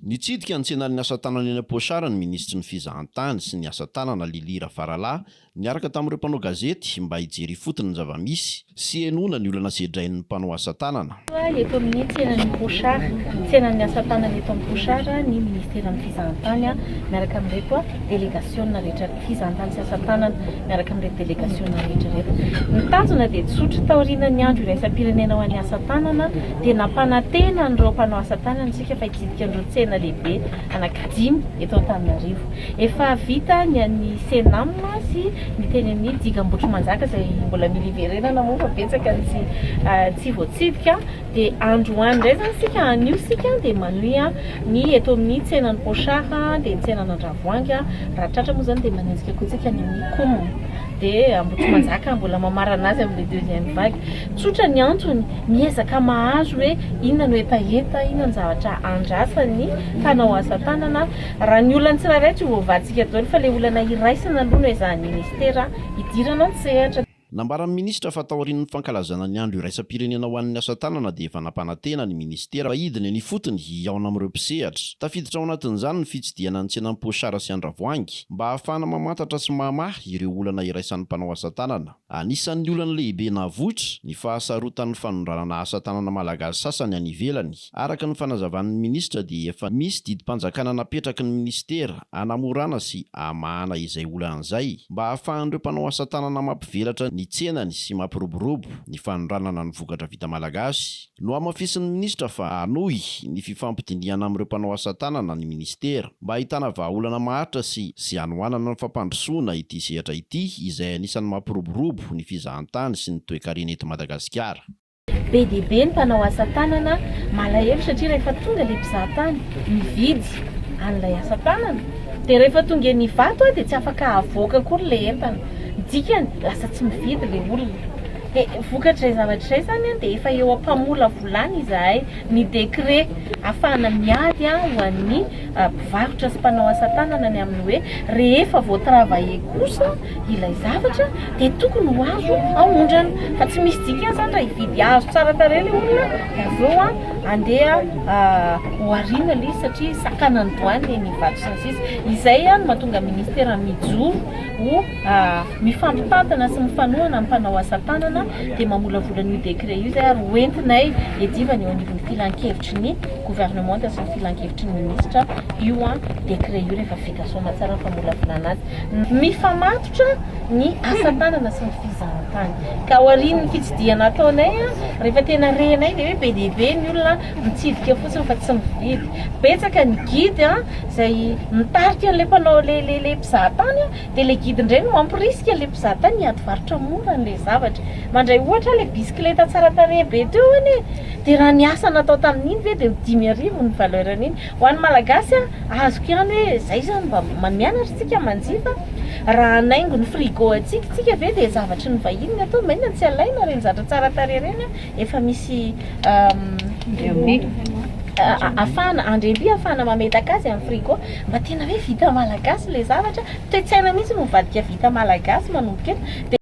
Nitsidika ny tsenan'ny asa tanana eny Pochard ny minisitry ny fizahantany sy ny asa tanana Lily Rafaralahy niaraka tamin'ireo mpanao gazety mba hijery ifotony ny zava-misy sy henoina ny olana sedrain'ny mpanao asa tanana. Eto amin'ny tsenan'ny Pochard, tsenan'ny asa tanana eto amin'ny Pochard ny minisiteran'ny fizahantany miaraka amin'ireto delegasiona rehetra, fizahantany sy asa tanana miaraka amin'ireto delegasiona rehetra ireto. Ny tanjona dia tsotra, taorianan'ny andro iraisam-pirenena ho an'ny asa tanana dia nampanantena an'ireo mpanao asa tanana isika fa hitsidika an'ireo tsena lehibe anankidimy eto Antananarivo. Efa vita ny an'ny Cenam sy ny teny amin'ny Digue Ambohitrimanjaka izay mbola mila hiverenana moa fa betsaka ny tsy tsy voatsidika. Dia androany indray izany isika, anio isika dia manohy ny eto amin'ny tsenan'i Pochard, dia ny tsenan'Andravoahangy, raha tratra moa izany dia manenjika koa isika any amin'ny Com. Dia Ambohitrimanjaka mbola mamarana azy amin'ilay deuxième vague. Tsotra ny antony, miezaka mahazo hoe inona no hetaheta, inona ny zavatra andrasan'ny mpanao asa tanana. Raha ny olan'ny tsirairay tsy ho voavahantsika daholo fa ilay olana iraisana aloha no ezahan'ny ministera hidirana an-tsehatra. Nambaran'ny minisitra fa taorian'ny fankalazana ny andro iraisam-pirenena ho an'ny asa tanana dia efa nampanantena ny minisitera fa hidina eny ifotony hihaona amin'ireo mpisehatra. Tafiditra ao anatin'izany ny fitsidihana ny tsenan'i Pochard sy Andravoahangy mba hahafahana mamantatra sy mamaha ireo olana iraisan'ny mpanao asa tanana. Anisan'ny olana lehibe navoitra ny fahasarotan'ny fanondranana asa tanana malagasy sasany any ivelany. Araka ny fanazavan'ny minisitra dia efa misy didim-panjakana napetraky ny minisitera hanamorana sy hamahana izay olana izay mba hahafahan'ireo mpanao asa tanana mampivelatra ny tsenany sy mampiroborobo ny fanondranana ny vokatra vita malagasy. Nohamafisin'ny minisitra fa hanohy ny fifampidinihana amin'ireo mpanao asa tanana ny minisitera mba hahitana vahaolana maharitra sy sy hanohanana ny fampandrosoana ity sehatra ity izay anisan'ny mampiroborobo ny fizahantany sy ny toekarena eto Madagasikara. Be dia be ny mpanao asa tanana malahelo satria rehefa tonga ilay mpizaha tany mividy an'ilay asa tanana dia rehefa tonga eny Ivato dia tsy afaka avoaka akory ilay entana. Ny dikany lasa tsy mividy ilay olona. Dia vokatr'izay zavatra izay izany dia efa eo am-pamolavolana izahay ny décret ahafahana miady ho an'ny mpivarotra sy mpanao asa tanana ny amin'ny hoe rehefa voa-travailler kosa ilay zavatra dia tokony ho azo aondrana fa tsy misy dikany izany raha hividy hazo tsara tarehy ilay olona dia avy eo andeha ho ariana ilay izy satria sakanan'ny douane eny Ivato sy ny sisa. Izay no mahatonga ministera mijoro ho mifampitantana sy mifanohana amin'ny mpanao asa tanana dia mamolavola an'io décret io izay ary hoentinay hiadivana eo anivon'ny filankevitry ny governemanta sy ny filankevitry ny minisitra io décret io rehefa vita soamatsara ny famolavolana azy. Mifamatotra ny asa tanana sy ny fizahantany. Ka aorian'ny fitsidihana ataonay, rehefa tena renay dia hoe be dia be ny olona mitsidika fotsiny fa tsy mividy. Betsaka ny guide izay mitarika an'ilay mpanao ilay mpizahatany dia ilay guide indray no mamporisika an'ilay mpizahatany hiady varotra mora an'ilay zavatra. Mandray ohatra ilay bisikileta tsara tarehy be teo anie dia raha ny asa natao tamin'iny ve dia ho 5000 ny valeur an'iny. Ho an'ny Malagasy azoko ihany hoe izay izany mba mianatra isika manjifa, raha hanaingo ny frigo antsika isika ve dia zavatry ny vahiny ny atao, maninona no tsy alaina ireny zavatra tsara tarehy ireny efa misy ahafahana andremby ahafahana mametaka azy amin'ny frigo, mba tena hoe vita malagasy ilay zavatra, toe-tsaina mihitsy no mivadika vita malagasy manomboka eto.